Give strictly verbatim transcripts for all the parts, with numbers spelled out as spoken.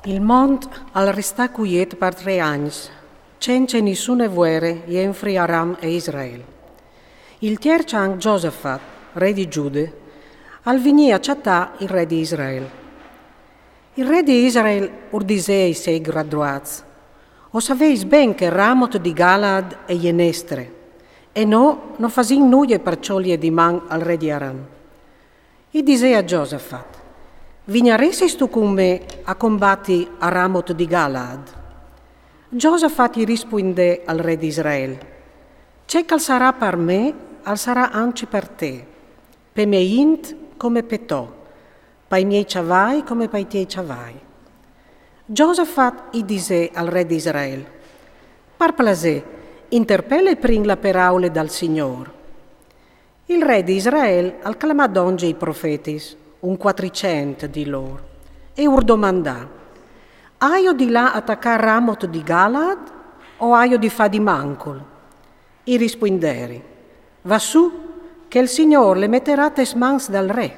Il mont al restà cuiet par tre agns, cence nissune vuere jenfri Aram e Israel. Il tierç an Josafat, re di Giude, al vignì a cjatâ il re di Israel. Il re di Israel ur disè ai siei gradruâts: O saveis ben che Ramot di Galaad e je nestre, e nô no fasìn nuie par cjolie di man al re di Aram. I disè a Josafat: Vignaressistu cun me a combati a Ramot di Galaad? Josafat i rispuindè al re di Israel: Ce che al sarà par me, al sarà anci par te, pe mê int come pe tô, pai miei cjavai come pai tiei cjavai. Josafat i disè al re di Israel: Par plasê, interpele prin la peraule dal Signôr. Il re di Israel al clamà dongje i profetis, un cuatricent di lôr, e ur domandà: Aio di lâ a tacâ Ramot di Galaad o aio di fâ di mancul? I rispuinderin: Va sù, che il Signôr le meterà tes mans dal re.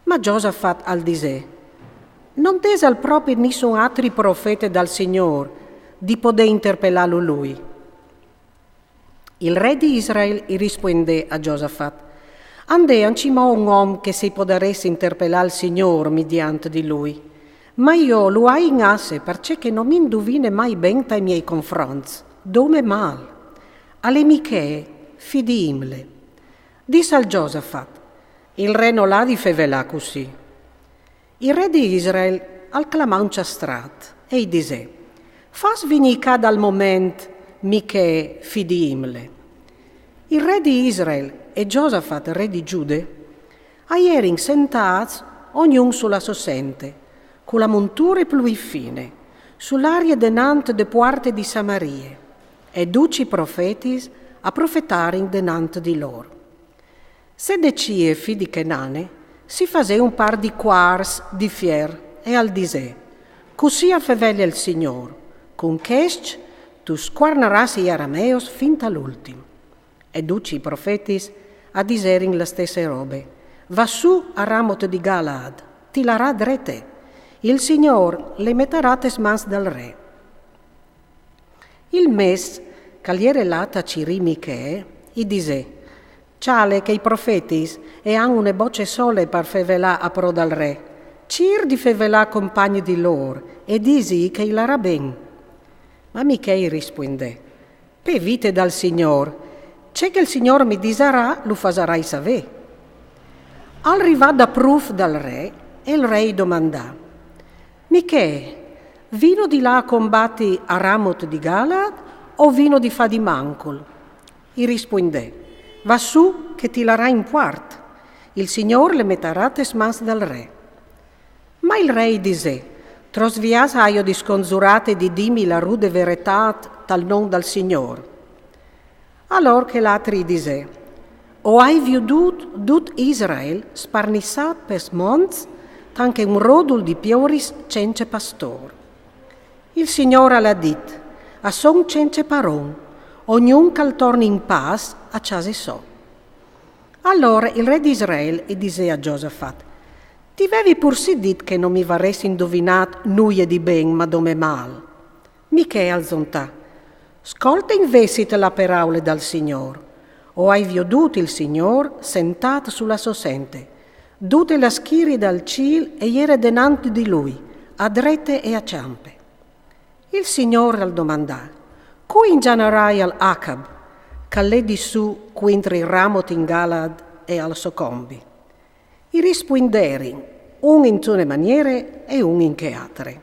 Ma Josafat al disè: No 'nd esal propit nissun altri profete dal Signôr di podê interpelâlu lui. Il re di Israel i rispuindè a Josafat: Andè ancjemò un om che si podarès interpelâ il Signôr midiant di lui. Ma jo lu ai in asse, parcè che no mi induvine mai ben tai miei confronts, dome mâl. Al è Michee, fi di Imle. Dissal Josafat: Il re nol à di fevelâ cussì. Il re di Israel al clamà un cjastrât e i disè: Fâs vignî ca dal moment Michee, fi di Imle. Il re di Israel e Josafat, re di Giude, a jerin sentâts ognun su la sô sente, cu la monture plui fine, su l'arie denant de puarte di Samarie, e ducj i profetis a profetarin denant di lôr. Sedecie, fi di Chenane, si fasè un pâr di cuârs di fier e al disè: Cussì al fevele il Signôr: Cun chescj tu scuarnarâs i arameos fin tal ultin. E ducj i profetis a diserin la stesse robe: Va sù a Ramot di Galaad, ti larà drete. Il Signôr le metarà tes mans dal re. Il mes che al jere lât a cirî Michee, i disè: Cjale che i profetis e àn une bocje sole par fevelâ a pro dal re. Cîr di fevelâ compagn di lôr e disi che i larà ben. Ma Michee i rispuindè: Pe vite dal Signôr, ce che il Signôr mi disarà lu fasarai savê. Al rivà dapruf dal re e il re i domandà: Michee, vino di lâ a combati a Ramot di Galaad o vino di fâ di mancul? I rispuindè: Va sù che ti larà in puart. Il Signôr le metarà tes mans dal re. Ma il re i disè: Trops viâts aio di sconzurâti di dîmi la rude veretât tal non dal Signôr. Alore chel altri i disè: O ai viodût dut Israel sparnissât pes monts, tant che un rodul di pioris cence pastôr. Il Signôr al à dit: A son cence paron, ognun che al torni in pâs a cjase sô. Alore il re di Israel i disè a Josafat: Ti vevi pursì dit che no mi varès induvinât nuie di ben, ma dome mâl. Michee al zontà: Scolte invezit la peraule dal Signôr. O ai viodût il Signôr sentât su la sô sente. Dute la schirie dal cîl e jere denant di lui, a drete e a cjampe. Il Signôr al domandà: Cui ingjanaraial Acab, che al è di sù cuintri Ramot in Galaad e al so combi? I rispuinderin, un intune maniere e un in chê altre.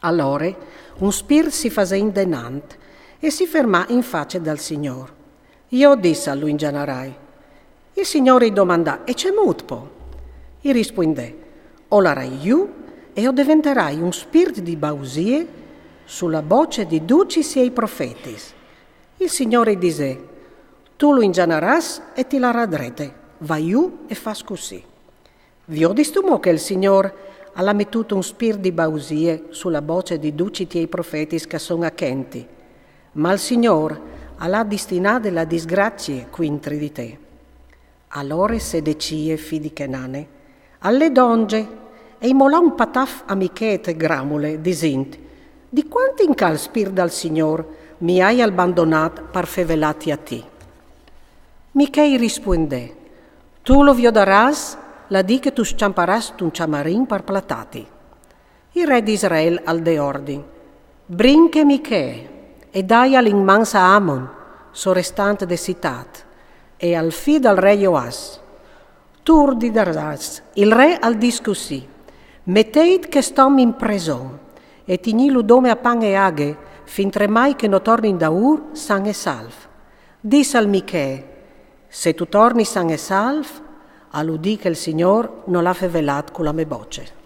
Alore un spirt si fasè indenant e si fermà in face dal Signôr. Jo, dissal, lu ingjanarai. Il Signôr i domandà: E cemût po? I rispuindè: O larai jù e o deventarai un spirt di bausie su la bocje di ducj i siei profetis. Il Signôr i disè: Tu lu ingjanarâs e ti larà drete, va jù e fâs cussì. Viodistu mo che il Signôr al à metût un spirt di bausie su la bocje di ducj i tiei profetis che a son acenti, ma il Signôr al à destinade la disgracie cuintri di te. Alore Sedecie, fi di Chenane, al lè dongje E i molà un pataf a Michè te gramule, disint: «Di quand in ca il spirt dal Signôr mi aial bandonât par fevelâti a ti?» Michè i rispuindè: «Tu lu viodarâs la dì che tu scjamparâs tun cjamarin par platâti.» Il re di Israel al dè ordin: «Brinche Michè e daial in mans a Amon, sorestant de citât, e al fi dal re Joas. Tu urdidarâs: il re al dîs cussì: metêt chest om in preson e tignîlu dome a pan e aghe, fintremai che no torni indaûr san e salf. Dîs al Michè: se tu tornis san e salf, al vûl dî che il Signôr nol à fevelât cu la mê boce.»